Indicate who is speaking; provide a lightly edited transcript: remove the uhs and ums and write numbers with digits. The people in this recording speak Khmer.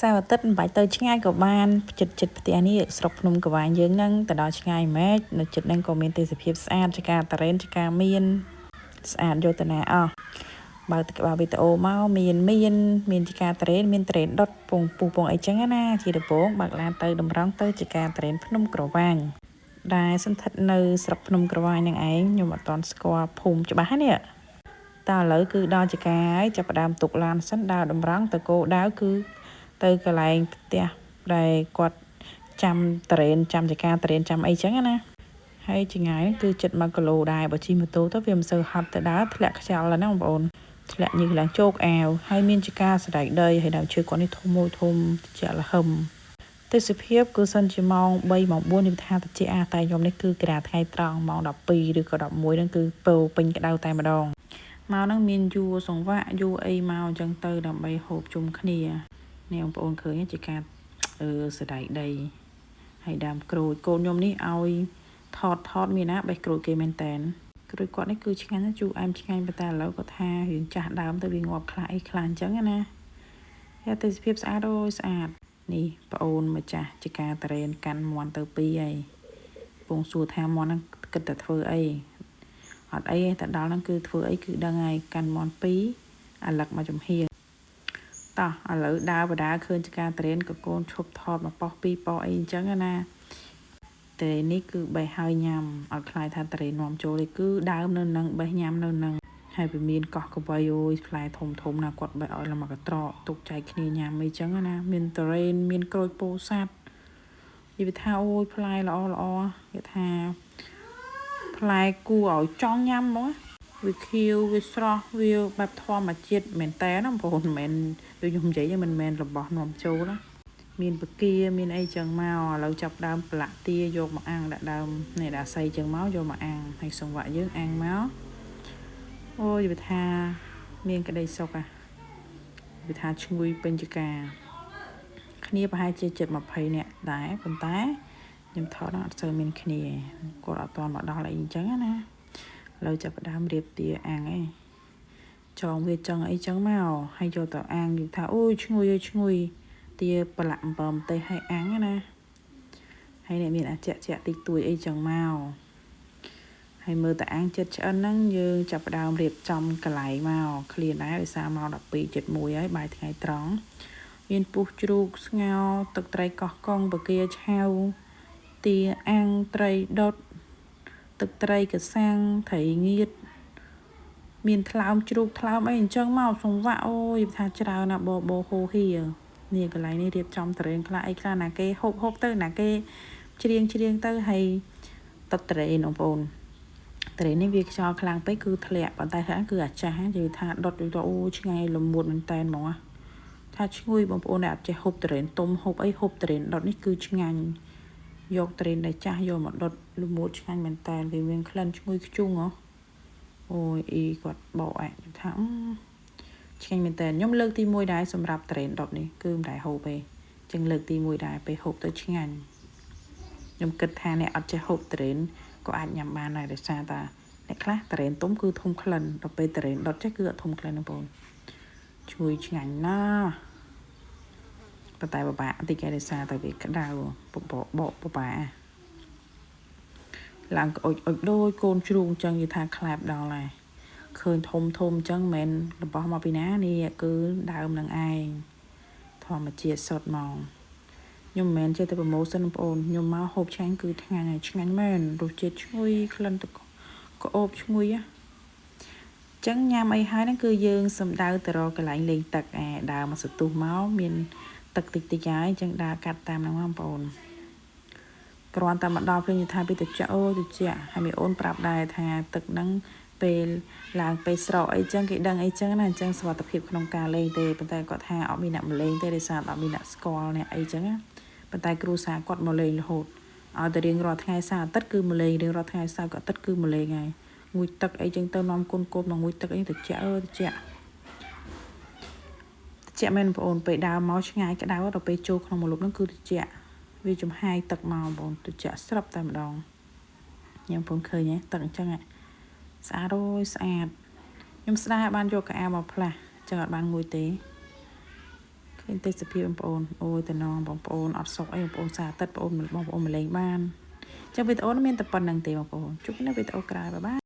Speaker 1: សៅរ៍អាទិត្យមិនបាច់ទៅឆ្ងាយក៏បានចិត្តចិត្តផ្ទះនេះស្រុកភ្នំក្រវាញយើងហ្នឹងទៅដល់ឆ្ងាយម៉េចនៅចិត្តហ្នឹងក៏មានទេសភាពស្អាតចការតារ៉េនចការមានស្អាតយកទៅណាអស់បើកទៅក្បាលវីដេអូមកមានមានមានចការតារ៉េនមានតារ៉េនដុតពងពុះពងអីចឹងណាជាដំបងបើកឡានទៅតម្រង់ទៅចការតារ៉េនភ្នំក្រវាញដែលសន្ធិដ្ឋនៅស្រុកភ្នំក្រវាញនឹងឯងខ្ញុំអត់ទាន់ស្គាល់ភូមិច្បាស់នេះតើឥឡូវគឺដល់ចការហើយចាប់ផ្ដើមទុកឡានសិនដើរតម្រង់ទៅគោដៅគឺទៅកន្លែងផ្ទះដែលគាត់ចាំតរេនចាំចការតរេនចាំអីចឹងណាហើយចម្ងាយគឺជិត1គីឡូដែរបើជិះម៉ូតូទៅវាមិនសូវហត់ទៅដើរធ្លាក់ខ្យល់ហើយណាបងប្អូនធ្លាក់ញើសឡើងជោកអាវហើយមានចការសណ្ដែកដីហើយដើមឈើគាត់នេះធំមួយធំជាក់លហឹមទេសភាពគឺសិនជាម៉ោង3ម៉ោង4នេះថាតិចអាតែខ្ញុំនេះគឺក្រាថ្ងៃត្រង់ម៉ោង12ឬក៏11ហ្នឹងគឺពោពេញក្តៅតែម្ដងមកហ្នឹងមានយួរសង្វាក់យួរអីមកអញ្ចឹងទៅដើម្បីហូបជុំគ្នានេះបងប្អូនឃើញជាការអឺសណ្ដែកដីហើយដើមក្រូចកូនខ្ញុំនេះឲ្យថតថតមានណាបេះក្រូចគេមែនតែនក្រូចគាត់នេះគឺឆ្ងាញ់ជូរអែមឆ្ងាញ់ប៉ុន្តែឥឡូវគាត់ថារឿងចាស់ដើមទៅវាងាប់ខ្លះអីខ្លះអញ្ចឹងណាយ៉ាទេសភាពស្អាតអូយស្អាតនេះប្អូនម្ចាស់ជាការតរេនកាន់មន់ទៅពីរហើយពងសួរថាមន់ហ្នឹងគិតតែធ្វើអីអត់អីទេតែដល់ហ្នឹងគឺធ្វើអីគឺដឹងហើយកាន់មន់ពីរអាឡឹកមកចំហៀងតោះឥឡូវដើរបដាឃើញចការតរេនកកូនឈប់ថតមកប៉ោះពីរប៉ោះអីអញ្ចឹងណាតរេននេះគឺបេះហើយញ៉ាំអត់ខ្លាយថាតរេននាំចូលទេគឺដើមនៅនឹងបេះញ៉ាំនៅនឹងហើយវាមានកោះកបីអូយផ្លែធំធំណាគាត់បេះឲ្យឡើងមកកត្រកទុកចែកគ្នាញ៉ាំអីចឹងណាមានតរេនមានក្រូចពោធិ៍សាត់និយាយថាអូយផ្លែល្អល្អគេថាផ្លែគួរឲ្យចង់ញ៉ាំហ្មងវាខៀវវាស្រស់វាបែបធម្មជាតិមែនតើណាបងប្អូនមិនមែនដូចខ្ញុំនិយាយទេមិនមែនរបស់នាំចូលណាមានបកាមានអីចឹងមកឥឡូវចាប់ដើមប្រឡាក់ទាយកមកអាំងដាក់ដើមនេះដាក់សៃចឹងមកយកមកអាំងហើយសង្វាក់យើងអាំងមកអូយវាថាមានក្តីសុខអាវាថាឈ្ងុយពេញចកាគ្នាប្រហែលជាជិត20នាក់ដែរប៉ុន្តែខ្ញុំថតអត់សូវមានគ្នាគាត់អត់ទាន់មកដល់អីអញ្ចឹងណាឥឡូវចាប់ផ្ដើមរៀបទាអាំងឯងចងវាចង់អីចឹងមកហើយយកទៅអាំងយថាអូយឈ្ងុយឈ្ងុយទាប្រឡាក់អំពើម្ទេសឲ្យអាំងណាហើយអ្នកមានអាចាក់ចាក់តិចតួចអីចឹងមកហើយមើលតអាំងចិត្តឆ្អិនហ្នឹងយើងចាប់ផ្ដើមរៀបចំកន្លែងមកឃ្លានដែរដោយសារម៉ោង12:01ហើយបាយថ្ងៃត្រង់មានពុះជ្រូកស្ងោរទឹកត្រីកោះកុងបកាឆៅទាអាំងត្រីដុតទឹកត្រីកសាំងត្រីងៀតមានថ្លើមជ្រូកថ្លើមអីអញ្ចឹងមកសង្វាក់អូយថាច្រើនណាស់បបោហូហៀនេះកន្លែងនេះរៀបចំតរេនខ្លះអីខ្លះណាគេហូបហូបទៅណាគេច្រៀងច្រៀងទៅហើយតតរេនបងប្អូនតរេននេះវាខ្យល់ខ្លាំងពេកគឺធ្លាក់ប៉ុន្តែថាគឺអាចាស់និយាយថាដុតទៅអូឆ្ងាយល្មួតមែនតែនហ្មងថាឈ្ងុយបងប្អូនដែលអត់ចេះហូបតរេនទុំហូបអីហូបតរេនដុតនេះគឺឆ្ងាញ់យកតរេនដែលចាស់យកមកដុតល្មួតឆ្ងាញ់មែនតែនវាមានក្លិនឈ្ងុយខ្ជុងហ៎អូយអ៊ីគាត់បកឯងថាឆ្ងាញ់មែនតើខ្ញុំលើកទី1ដែរសម្រាប់ត្រេនដុតនេះគឺមិនដែលហូបទេចឹងលើកទី1ដែរពេលហូបទៅឆ្ងាញ់ខ្ញុំគិតថាអ្នកអត់ចេះហូបត្រេនក៏អាចញ៉ាំបានដែរដោយសារតាអ្នកខ្លះត្រេនទុំគឺធំក្លិនដល់ពេលត្រេនដុតចេះគឺអត់ធំក្លិនទេបងឈ្ងុយឆ្ងាញ់ណាស់ប៉ុន្តែពិបាកតិចឯដោយសារតែវាក្តៅបបបកពិបាកឡើងក្អុចអុចដូចកូនជ្រូកអញ្ចឹងនិយាយថាខ្លែបដល់ហើយឃើញធំធំអញ្ចឹងមិនមែនរបស់មកពីណានេះគឺដើមនឹងឯងធម្មជាតិសុទ្ធហ្មងខ្ញុំមិនមែនចេះតែប្រម៉ូសិនបងប្អូនខ្ញុំមកហូបឆ្ងាញ់គឺឆ្ងាញ់ហើយឆ្ងាញ់មែនរសជាតិឈ្ងុយក្លិនទឹកក្អូបឈ្ងុយហ៎ចឹងញ៉ាំអីហើយហ្នឹងគឺយើងសំដៅទៅរកកន្លែងលេងទឹកឯដើរមកសន្ទុះមកមានទឹកតិចតិចហើយចឹងដើរកាត់តាមហ្នឹងបងប្អូនគ្រាន់តែមកដល់ភ្លាមថាពីតិចអូតិចហើយមីអូនប្រាប់ដែរថាទឹកហ្នឹងពេលឡើងពេលស្រកអីចឹងគេដឹងអីចឹងណាអញ្ចឹងសុវត្ថិភាពក្នុងការលេងទេប៉ុន្តែគាត់ថាអត់មានអ្នកមកលេងទេដោយសារអត់មានអ្នកស្គាល់អ្នកអីចឹងណាប៉ុន្តែគ្រូសាគាត់មកលេងរហូតឲ្យតែរៀងរាល់ថ្ងៃសៅរ៍អាទិត្យគឺមកលេងរៀងរាល់ថ្ងៃសៅរ៍ក៏អាទិត្យគឺមកលេងហើយងូតទឹកអីចឹងទៅនាំកូនកូនមកងូតទឹកអីតិចអើតិចតិចមែនបងប្អូនពេលដើរមកឆ្ងាយក្តៅដល់ពេលចូលក្នុងម្លប់ហ្នឹងគឺតិចវាចំហាយទឹកមកបងប្អូនតិចស្រាប់តែម្ដងញ៉ាំបងប្អូនឃើញទេទឹកអញ្ចឹងស្អាតអូយស្អាតខ្ញុំស្ដាយបានយកកៅអៅមកផ្លាស់ចឹងអត់បានងួយទេ ឃើញទេសភាពបងប្អូនអូយតំណងបងប្អូនអត់សុខអីបងប្អូនសាអាទិត្យបងប្អូនបងប្អូនមកលេងបានចឹងវីដេអូនេះមានតែប៉ុណ្្នឹងទេបងប្អូនជួបគ្នាវីដេអូក្រោយបាយបាយ។